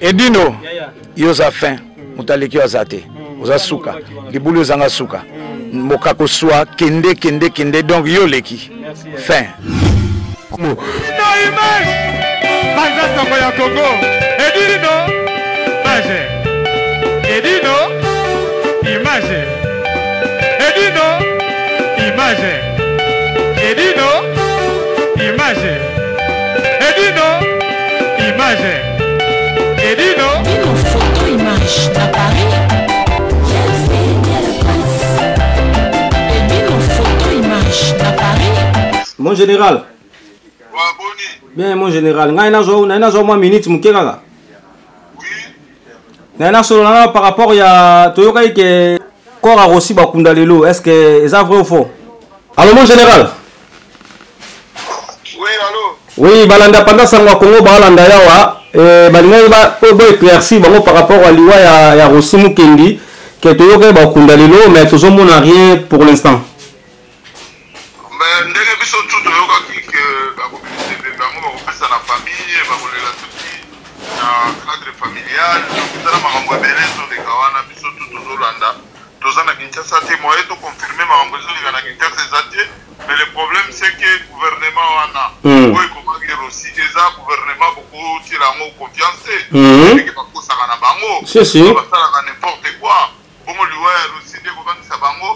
Edino, yo oza fin, moto aleki yo aza te, oza suka, libulu ezanga suka, mokako swa, kende kende kende, donc yo oleki fin. Banza sango ya Congo, Edino, image, Edino, image, Edino, image, Edino, image, Edino. Image. Edino. Bino photo image na Paris. Edino photo image na Paris. Mon général. Bien mon général, ngai nazwa ngai nazwa mwa minute moke kaka. Ngai nasolola na par rapport ya toyokaki ke corps ya Rossi bakunda lelo, est-ce que eza vrai ou faux? Allo mon général. Oui, allô. Oui, balanda panda sango ya Congo balanda yawa eh, balingaki ba po bo éclaircir bango par rapport à liwa ya ya Rossi Mukendi que toyokaki bakunda lelo mais tozomona rien pour l'instant. Mais ndenge biso tu toyokaki ke bakobimisa ebembe yango bakopesa na famille bakolela soki na cadre familial donc eza na makambo ebele ezoleka wana biso tu tozolanda toza na Kinshasa te moyen to confirmer makambo ezoleka na Kinshasa eza te mais le problème c'est que gouvernement wana hmm. oyo ekomaki Rossy eza gouvernement bokotiela yango confiance te hmm. ndenge bakosaka na bango basalaka n'importe quoi bongo liwa ya Rossy nde ekobangisa bango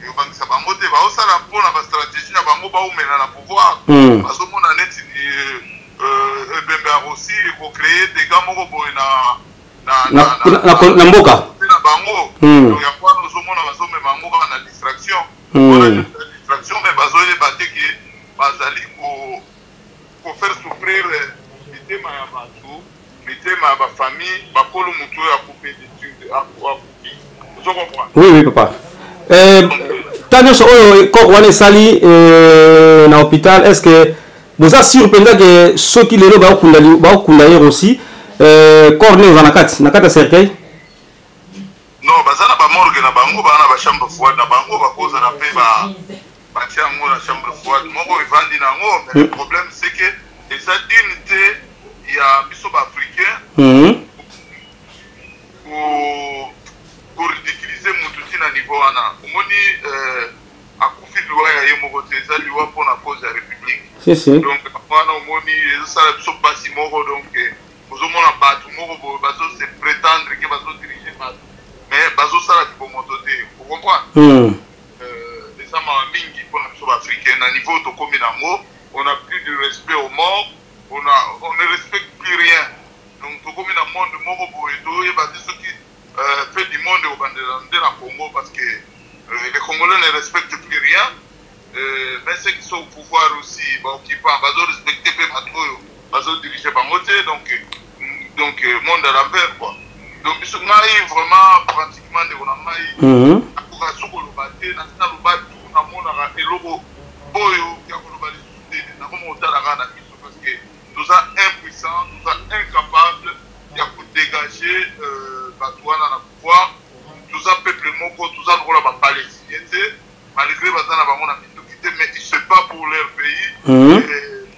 ekobangisa bango te baosala mpo na bastratégie na bango baumela na pouvoir hmm. bazomona neti euh, euh, ebembe ya Rossy ekocreye dégâts moko boye na na mboka na bango hmm. donc yango wana ozomona bazomema yango kaka na distraction hmm. wana distraction mais bazoyeba te ke bazali ko faire souffrir mitema ya bato mitema ya bafamille bakolo motu oyo akufi akufi ozo comprendre oui oui papa eh, ta nyonso oyo corps wana esali eh, na hôpital est ce que boza sur mpenza ke soki lelo bakokunda ye rosi euh, corps nde eza na kati na kati ya cercueil non baza na bamorgue na bango baa na bachambre froide na bango bakozala mpe batia yango na chambre froide moko evandi na yango mais le hmm. problème c'est que eza digne te ya biso baafricain hmm. koridiculize motu ntina niveau wana omoni euh, akufi liwa ya ye moko te eza liwa mpo na cause ya république si, si. Donc wana omoni ezosala biso mpasi moko donc eh, ozomona bato moko boye bazo se prétendre ke bazodirige bato mais bazosala kibomoto te ocomprendre mm. euh, eza mawa mingi mpo na biso baafricain na niveau tokomi nango on a plus de respect aux morts on, a, on ne respecte plus rien donc tokomi na monde moko boye toyeba te soki euh, fait du monde ekobandela nde na Congo parce que euh, les Congolais ne respectent plus rien euh, mais ceux qui sont au pouvoir aussi baoccupant bazo respecte mpe bato oyo bazo dirige bango te donc donc euh, monde à l'envers quoi donc biso ngai vraiment pratiquement ndeko na ngai mhm. nakoka so koloba te nasi naloba tu namonaka eloko oyo ya koloba lisusu te nakoma kotala kaka na miso parce que toza impuissant toza incapable ya ko dégager euh, bato wana na pouvoir toza peuple moko toza lokola ba palestinien te malgré baza na bango na minduki te mais ils se bat pour leur pays mm -hmm.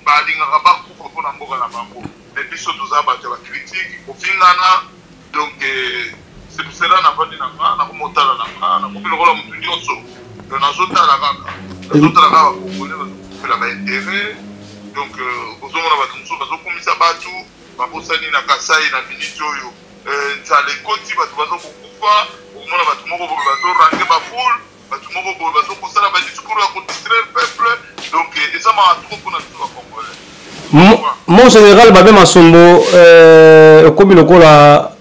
balingaka bakufa mpo na mboka na bango mais biso toza bato ya bacritique kofingana donc eh, c'est pour cela navandi na nga nakomi kotala na nga nakomi lokola motu nyonso donc nazotala kaka nazotala kaka bakongole bazokufela bainteret donc euh, ozomona bato mosusu bazokumisa bato babosani na kasai na minute oyo euh, nzala ekoti bato bazokokufa okomona bato moko boye bazorange bafoule bato moko boye bazokosala badiscours ya kodistraire peuple donc eh, eza mawa trop mpona biso bacongolais mon général babe masombo euh, okomi lokola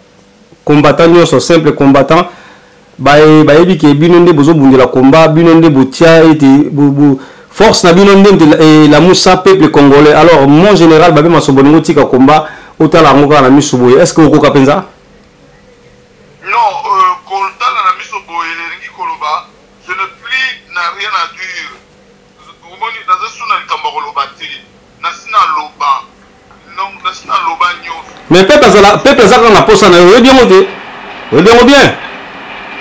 combattant nyonso simple combattant bayebi ke bino nde bozobundela combat bino nde botia ete force na bino nde elamusa peuple congolais alors mon général babe masombo olingi otika combat otala yango kaka na miso boye est ce que okoka mpenza Non, euh, kotala na miso boye elingi koloba je ne plus na rien à dire. Omoni naza su na likambo ya koloba te. Nasi naloba. Donc nasi naloba nyonso. Mais peuple azala peuple aza kaka na posa na yo, oyebi yango te? Oyebi yango bien?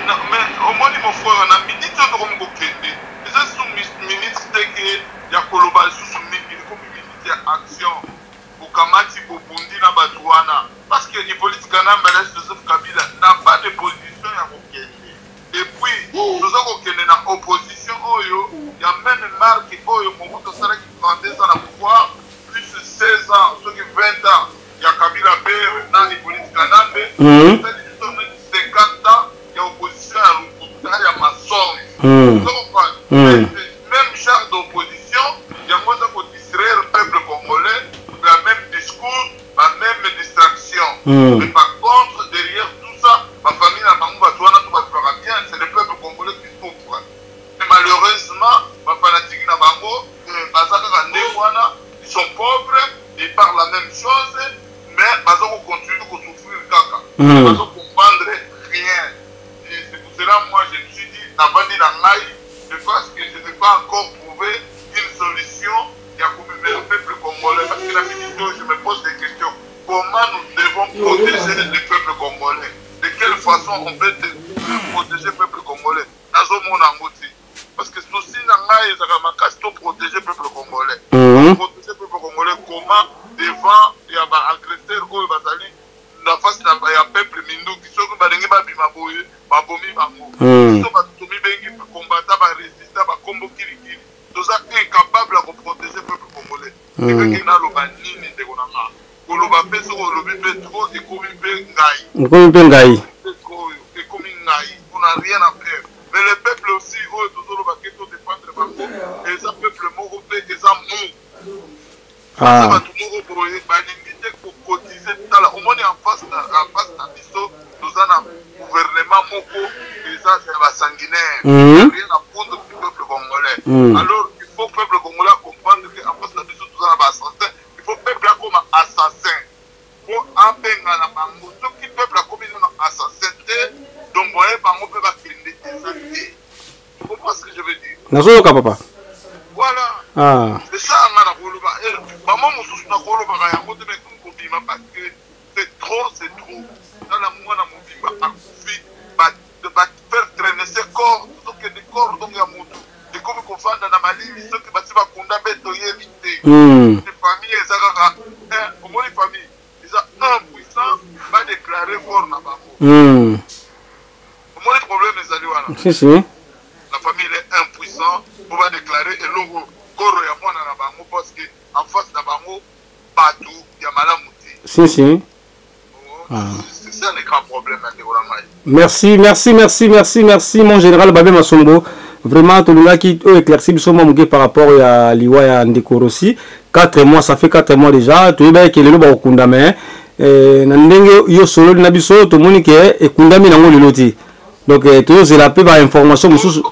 Non, mais omoni mon frère na minute oyo tokomi kokende eza su minute te ke ya koloba lisusu mingi ekomi minute ya action. Bokamati bobundi na bato wana parce que Hippolyte. Kanambe alias Joseph Kabila n'a pas de position ya kokende. Et puis toza kokende na opposition oyo ya meme marque oyo Mobutu asalaki 32 ans na pouvoir plus 16 ans soki 20 ans ya Kabila père na Hippolyte Kanambe. Esali biso neti 50 ans ya opposition ya lokuta ya mensonge. Ozo comprendre? Même genre d'opposition yango eza ko distraire peuple congolais, la même discours, ba meme distraction. Mais par contre derrière tout ça, ba famille na bango batu wana tout ba vivaka bien, c'est le peuple congolais qui souffre. Mais malheureusement ba fanatiques na bango baza kaka ndenge wana, ils sont pauvres, ils parlent la même chose mais baza ko continuer ko souffrir kaka. Bazo comprendre rien. Et c'est pour cela moi je me suis dit navandi na ngai, je pense que je n'ai pas encore trouvé une solution ya komemela peuple congolais, parce que na minute oyo je me pose des questions, comment nous devons protéger le peuple congolais, de quelle façon on peut protéger le peuple congolais, nazomona yango te, parce que souci na ngai ezalaka makasi to protéger peuple congolais. Protéger peuple congolais comment devant ya ba agresseurs oyo bazali na face na ya peuple minduki, soki balingi babima boye babomi bango. Biso bato tomibengi combattant, ba résistant, bakombo kilikili, toza incapable ya koprotéger peuple congolais. Ebenge naloba nini ndeko na nga, koloba mpe soki olobi mpe trop ekomi mpe ngai, ekomi mpe ngai, ekomi ngai, on a rien à faire. Mais le peuple aussi oyo tozoloba ke to défendre bango, eza peuple moko mpe eza mou. Bato moko boye balingi te kokotize. Tala, omoni en face na biso toza na gouvernement moko eza ya basanguinaire, rien à fondre du peuple congolais. Alors il faut peuple congolais comprendre que en face na biso toza na baassassin, il faut peuple akoma assassin po abengana bango. Soki peuple akomi nano assassin te, donc boye bango mpe bakende eza te. Tu comprends ce que je veux dire? Nazoyoka papa. Voilà. C'est ça nga nakoloba. Mama mosusu nakolobaka yango te, mais komi kobima parce que c'est trop, c'est trop. Tala mwana mobimba akufi, ba faire traîner ce corps, tozokende corps donc ya motu ekomi kovanda na malili, soki basi bakunda mpe toyebi te. Famille eza kaka, omoni famille eza impuissant badéclare corps na bango. Omoni problème ezali wana. Si, si. La famille est impuissant po badéclare eloko corps ya mwana na bango, parce que en face na bango bato ya malamu te. Si, si. C'est ça le grand problème ya ndeko na ngai. Merci, merci, merci, merci, merci mon général Babé Masombo. Vraiment tolingaki oyo éclairci biso mwa moke par rapport ya liwa ya ndeko Rossi. 4 mois, ça fait 4 mois déjà, toyebaki ke lelo bakokunda, mais na ndenge yo sololi na biso tomoni ke ekundami nango lelo te. Donc tozozela mpe bainformation mosusu.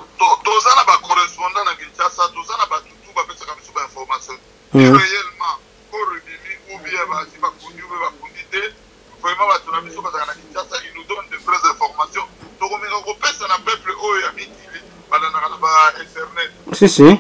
Toza na bacorrespondant na Kinshasa, toza na batutu bapesaka biso bainformation. Réellement corps ebimi ou bien basi bakundi ou bien bakundi te, vraiment bato na biso bazalaka na Kinshasa, ils nous donnent de vraies informations. Tokomeka kopesa na peuple oyo ya mikili balandaka na ba internet. Si, si.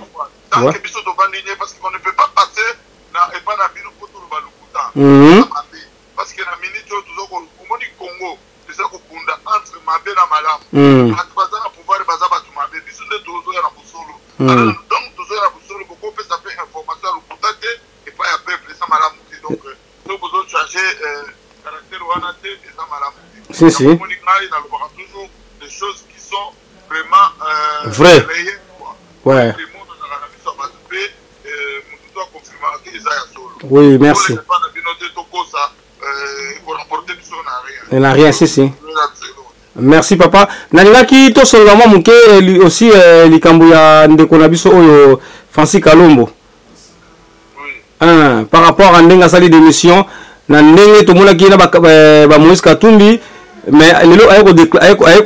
Tant que biso tovandi nye, parce qu'on ne peut pas passer na epa na bino mpo toloba lokuta mabe, parce que na minute oyo toza komoni Congo eza kokunda entre mabe na malamu. Bato baza na pouvoir baza bato mabe, biso nde tozoya na bosolo. Donc tozoya na bosolo, bokopesa mpe information ya lokuta te epai ya peuple, eza malamu te. Donc soki bozochange caractère wana te, eza malamu te. Si, si. Omoni ngai nalobaka toujours des choses qui sont vraiment vrai, réelles, quoi. Ouais. Emonanaka na biso ya bato mpe motu to akonfirmaka te eza ya solo. Oui, merci. Epa na bino te tokosa koremporte biso na rien. Na rien, si, si. Merci papa. Nalingaki tosolola mwa moke aussi likambo ya ndeko na biso oyo Francis Kalombo. Oui. Par rapport à ndenge asali démission na ndenge tomonaki na ba Moïse Katumbi, mais lelo aye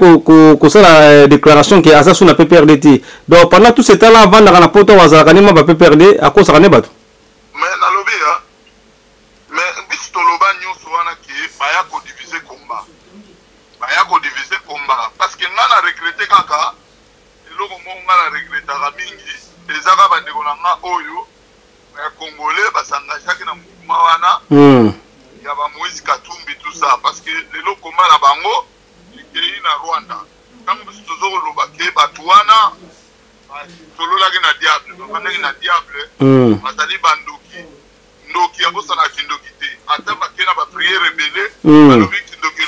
kosala déclaration ke aza su na PPRD te. Donc pendant tout ce temps là avandaka na poto, azalaka nde mwa ba PPRD, akosaka nde bato. Mais nalobi ya, mais biso toloba nyonso wana ke baya kodivise combat, baya kodivise combat, parce que nga na regrette kaka eloko moko, nga na regrettaka mingi eza kaka bandeko na nga oyo ya congolais bas'engageaki na mouvement wana ya ba Moïse Katumbi, tout ça, parce que lelo combat na bango ekei na Rwanda. Ntango biso toza koloba ke bato wana basololaki na diable, bafandaki na diable, bazali bandoki. Ndoki abosana kindoki te, ata bake na baprière ebele, balobi kindoki.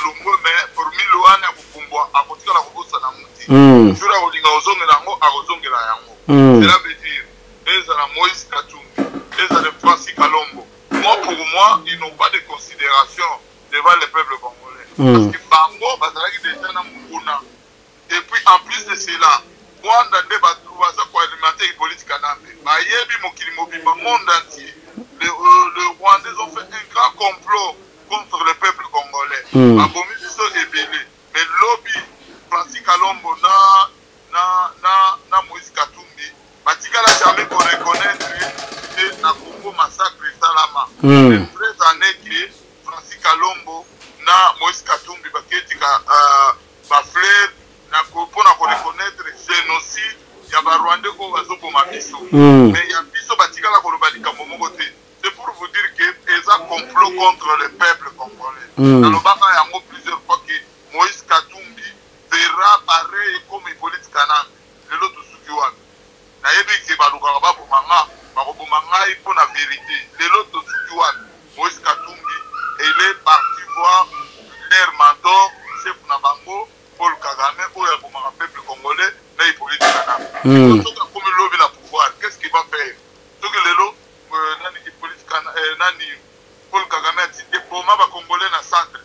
Parce que bango bazalaki deja na monguna. Et puis en plus de cela, Rwanda nde bato baza ko alimenter Hippolyte Kanambe. Bayebi mokili mobimba, monde entier. Le Rwandais ont fait un grand complot contre le peuple congolais. Babomi biso ebele. Mais lobi Francis Kalombo na na na na Moïse Katumbi batikala jamais ko reconnaître que na Congo massacre esalama. Le vrai en est que Francis Kalombo na Moïse Katumbi baketika ba fleurs na mpo na ko reconnaître génocide ya ba Rwandais oyo bazoboma biso. Mais ya biso batikala koloba likambo moko te. C'est pour vous dire que eza complot contre le peuple congolais. Nalobaka yango plusieurs fois que Moïse Katumbi verra pareil comme Hippolyte Kanambe. Lelo tosuki wapi? Nayebi ke balukaka baboma nga, bakoboma ngai mpo na verite. Lelo tosuki wapi? Moïse Katumbi il est parti voir leur mentor, chef na bango Paul Kagame oyo abomaka peuple congolais na Hippolyte Kanambe. Soki akomi lobi na pouvoir, qu'est-ce qu'il va faire? Soki lelo nani Hippolyte nani Paul Kagame atindi boma ba congolais na centre,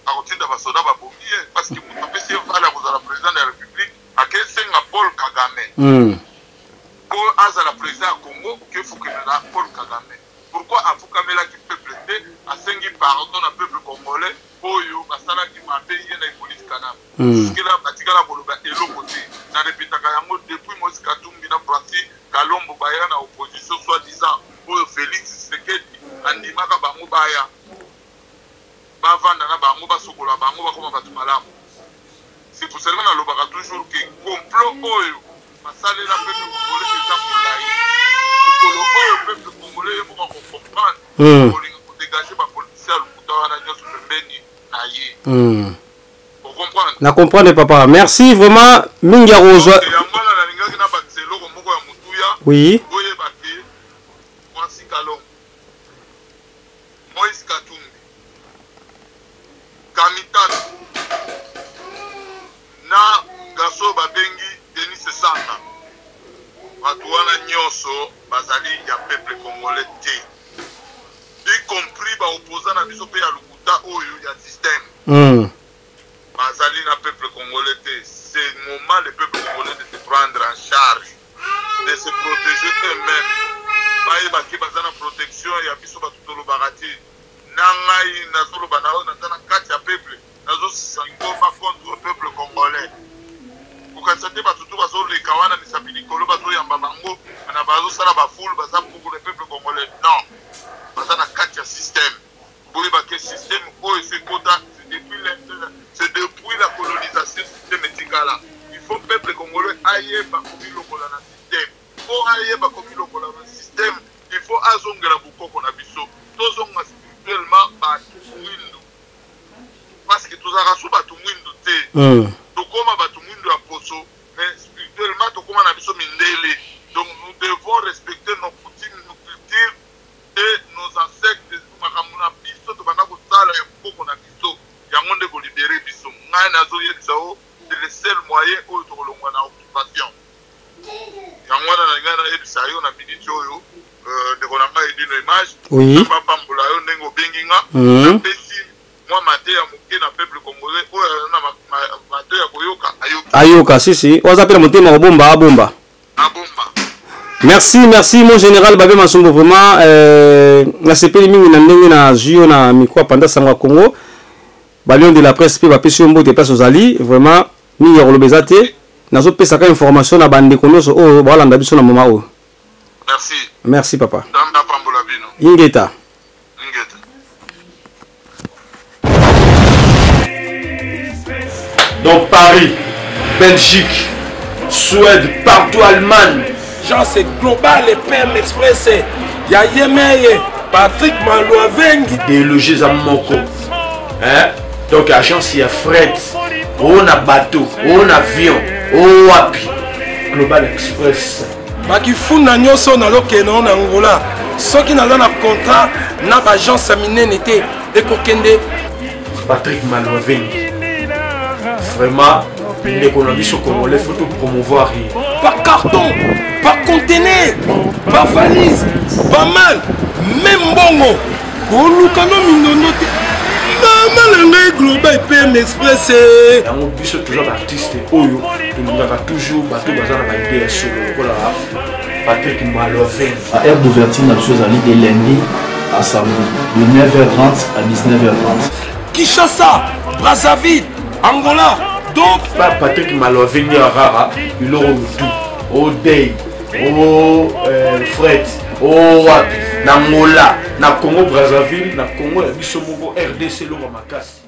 akotinda basoda babomi ye parce que moto apesi ye vale ya kozala président de la république akesenga Paul Kagame po azala président ya Congo, okefukemela Paul Kagame. Pourquoi afukamelaki peuple te, asengi pardon na peuple congolais oyo basalaki mabe ye na Hippolyte Kanambe? Jusque là batikala koloba eloko te. Na repetaka yango depuis Moïse Katumbi na Francis Kalombo baya na opposition soit disant oyo Felix Tshisekedi andimaka bango baya bavanda na bango basokola bango bakoma bato malamu. C'est pour cela nalobaka toujours que complot oyo basalela peuple congolais eza molai. Mokolo oyo peuple congolais ye moko akocomprendre, kolinga kodégage bapoliticien ya lokuta wana nyonso pembeni na ye. Ocomprendre? Na comprendre papa, merci vraiment mingi ya kozwa. Yango wana nalingaki nabakisa eloko moko ya motuya. Boyeba ke Francis Kalombo, Moïse Katumbi, Kamitatu na garçon oyo babengi Denis Sesanga, bato wana nyonso bazali ya peuple congolais te, y compris ba opposants na biso pe ya lokuta oyo ya système. Bazali na peuple congolais te. C'est moment le peuple congolais de se prendre en charge, de se protéger eux-mêmes. Bayeba ke baza na protection ya biso bato tolobaka te. Na ngai nazoloba na oyo naza na kati ya peuple, nazosisa ngomba contre peuple congolais. Kokanisa te bato to bazoleka wana misapi likolo, bazoyamba bango na bazosala ba foule, baza pour le peuple congolais. Non, baza na kati ya système. Boyeba ke système oyo esi ekota, c'est depuis la colonisation système etikala. Il faut peuple congolais ayeba komilongola na système. Po ayeba komilongola na système, il faut azongela bokoko na biso, tozonga spirituellement bato mwindu, parce que tozalaka so bato mwindu te. Tokoma bato mwindu ya poso, mais spirituellement tokoma na biso mindele. Donc nous devons respecter nos coutumes, nos cultures et nos ancêtres. Makambo na biso tobanda kosala ya bokoko na biso, yango nde kolibere biso. Ngai nazoyebisa yo, c'est le seul moyen oyo tokolongwa na occupation. Yango wana nalingai nayebisa yo na minute oyo, ndeko na ngai Edino Image. Nzambe apambola yo ndenge obengi nga. Napesi mwa mateya moke na peuple congolais oyo aza na mateya ya koyoka, ayoki. Ayoka, si, si. Oyo aza pe na motema kobomba, abomba. Abomba. Merci, merci mon général Babé Masombo, vraiment nasepeli mingi na ndenge na zwi yo na micro ya Panda Sango ya Congo. Ba lion de la presse pe bapesi yo mbote place ozali, vraiment mingi ya koloba eza te. Nazopesaka information na bandeko nyonso oyo baolanda biso na moment oyo. Merci. Merci papa. Nzambe apambola bino. Ingeta. Ingeta. Donc Paris, Belgique, Suède, partout, Allemagne. Genre c'est global et PM Express. Ya Yemeye, Patrick Malouavengi. Déloger za moko. Hein? Donc agence ya fret, on a bateau, on avion, on wapi. Global Express. Bakifunda nyonso nazokende na Angola. Soki naza na contrat na ba agence ya minene te, ekokende. Patrick Malouavengi. Vraiment, ndeko na biso congolais, faut tout promouvoir ye. Par carton, par conteneur, par valise, pas mal, même mbongo. Koluka no mindondo te. Mama na ngai Global PM Express. Yango biso toza ba artiste oyo tolingaka toujours bato baza na ba idée ya solo lokola Patrick Maloven. Ba heure d'ouverture na biso ezali de lundi à samedi de 9h30 à 19h30. Kinshasa, Brazzaville, Angola. Donc pa Patrick Maloven nde rara biloko mutu o day o euh, fret o wapi na Angola na Congo Brazzaville na Congo ya biso moko RDC eloko makasi.